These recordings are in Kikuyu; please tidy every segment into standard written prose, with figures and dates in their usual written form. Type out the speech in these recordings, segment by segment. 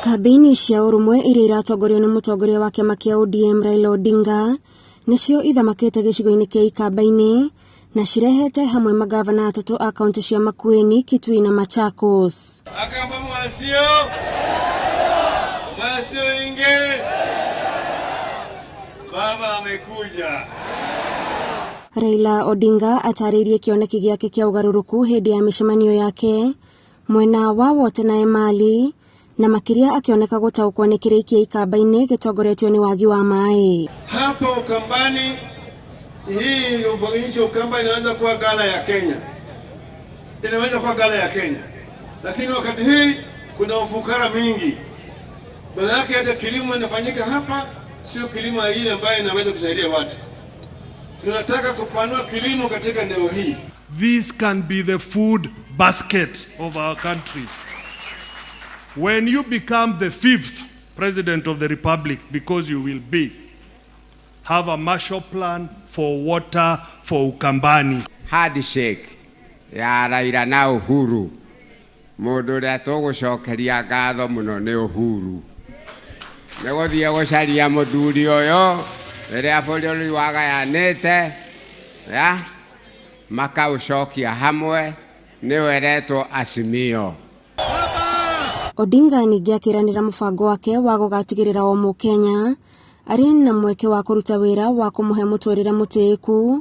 Kambĩini cia ũrũmwe iria iratongorio nĩ mũtongoria wa kĩama kĩa ODM Raila Odinga nĩcio ithamakĩte gĩcigo-inĩ kĩa Ikamba-inĩ na cirehete hamwe magavana atatũ a kaunti cia Makueni, Kitui na Machakos. Akamba mwasio mwasio ingi baba amekuja. Raila Odinga atarĩirie kĩoneki gĩake kĩa ũgarũrũku hĩndĩ ya mĩcemanio yake mwena wa Wote na Emali na makĩria akĩoneka gũtaũkwo nĩ kĩrĩa kĩa Ikamba-inĩ gĩtongoretio nĩ wagi wa maĩ. Hapa Ukambani, hii nchi Ukamba inaweza kuwa ghala ya Kenya, inaweza kuwa ghala ya Kenya, lakini wakati hii kuna ufukara mingi. Maana yake hata kilimo inafanyika hapa sio kilimo ile ambayo inaweza kusaidia watu. Tunataka kupanua kilimo katika eneo hii. This can be the food basket of our country. When you become the fifth president of the republic, because you will be, have a Marshall Plan for water for Ukambani. Handshake ya Raila na Uhuru, mundu uria tugucokeria ngatho muno ni Uhuru nĩ gũthiĩ gũcaria mũthuri ũyũ rĩrĩa bũrũri wagayanĩte ya makaũcokia hamwe nĩwe eretwo Azimio. Odinga ningĩ akĩranĩra mũbango wake wa gũgatigĩrĩra o mũkenya arĩ na mweke wa kũruta wĩra wa kũmũhe mũtũrĩre mũtĩĩku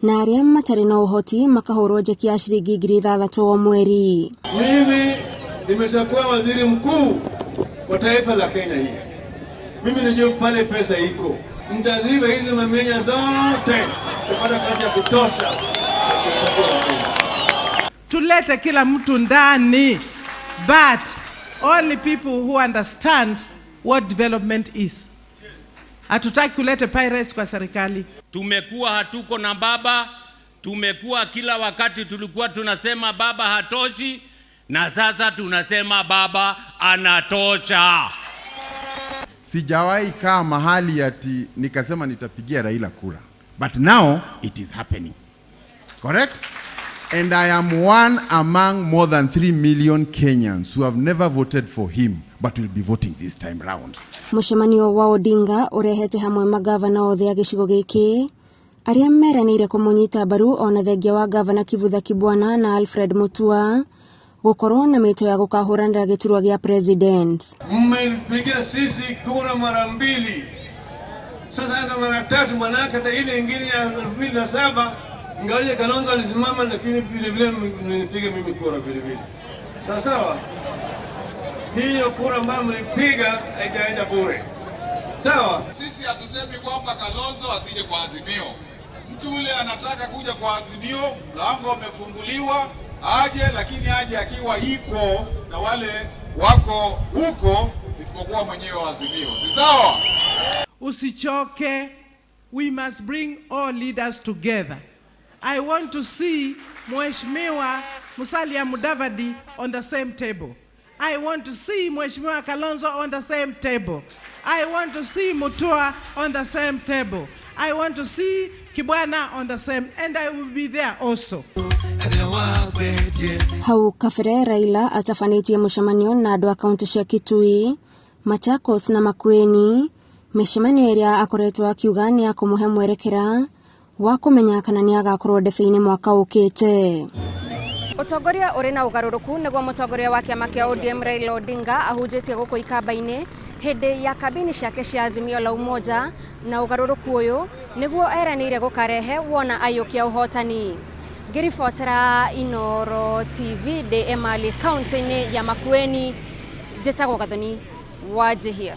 na arĩa matarĩ na ũhoti makahũrwo njeki ya ciringi 6,000 o mweri. Mimi nimeshakuwa waziri mkuu wa taifa la Kenya hii. Mimi najua pale pesa iko, nitaziba hizi mamenya zote kupata pesa ya kutosha. Tulete kila mtu ndani, but only people who understand what development is. Hatutaki kulete pirates kwa serikali. Tumekuwa hatuko na baba, tumekuwa kila wakati tulikuwa tunasema baba hatoshi, na sasa tunasema baba anatosha. Sijawahi kaa mahali ati nikasema nitapigia Raila kura. But now it is happening. Correct? And I am one among more than 3 million Kenyans who have never voted for him but will be voting this time round. Mũcemanio wa Odinga ũrehete hamwe magavana othe a gĩcigo gĩkĩ arĩa meranĩire kũmũnyita mbaru ona thengia wa gavana Kivutha Kibwana na Alfred Mutua gũkorwo na mĩto ya gũkahũranĩra gĩturwa gĩa president. Mmenipigia sisi kura mara mbili, sasa hata mara tatu, manake hata ile ingine ya 2007 ingawaje Kalonzo alisimama, lakini vile vile mlinipiga mimi kura vile vile. Sawa sawa, hiyo kura ambayo mlipiga haijaenda bure. Sawa. Sisi hatusemi kwamba Kalonzo asije kwa Azimio. Mtu ule anataka kuja kwa Azimio, mlango umefunguliwa, aje, lakini aje akiwa iko na wale wako huko, isipokuwa mwenyewe wa Azimio, si sawa? Usichoke, we must bring all leaders together. I want to see Mheshimiwa Musalia Mudavadi on the same table. I want to see Mheshimiwa Kalonzo on the same table. I want to see Mutua on the same table. I want to see Kibwana on the same, and I will be there also. Hau kabere Raila atabanĩtie mũcemanio na andũ a kaunti cia Kitui, Machakos na Makueni, mĩcemanio ĩrĩa akoretwo akiuga nĩ akũmũhe mwerekera wa kũmenya kana nĩ agakorwo ndebe-inĩ mwaka ũkĩte. Ũtongoria ũrĩ na ũgarũrũku nĩguo mũtongoria wa kĩama kĩa ODM Raila Odinga ahunjĩtie gũkũ Ikamba-inĩ hĩndĩ ya kambĩini ciake cia Azimio la Umoja, na ũgarũrũku ũyũ nĩguo eranĩire gũkarehe wona aiyũkia ũhotani. Ngĩribotera Inooro TV ndĩ Emali kaunti-inĩ ya Makueni, njĩtagwo Gathoni Wanjihia.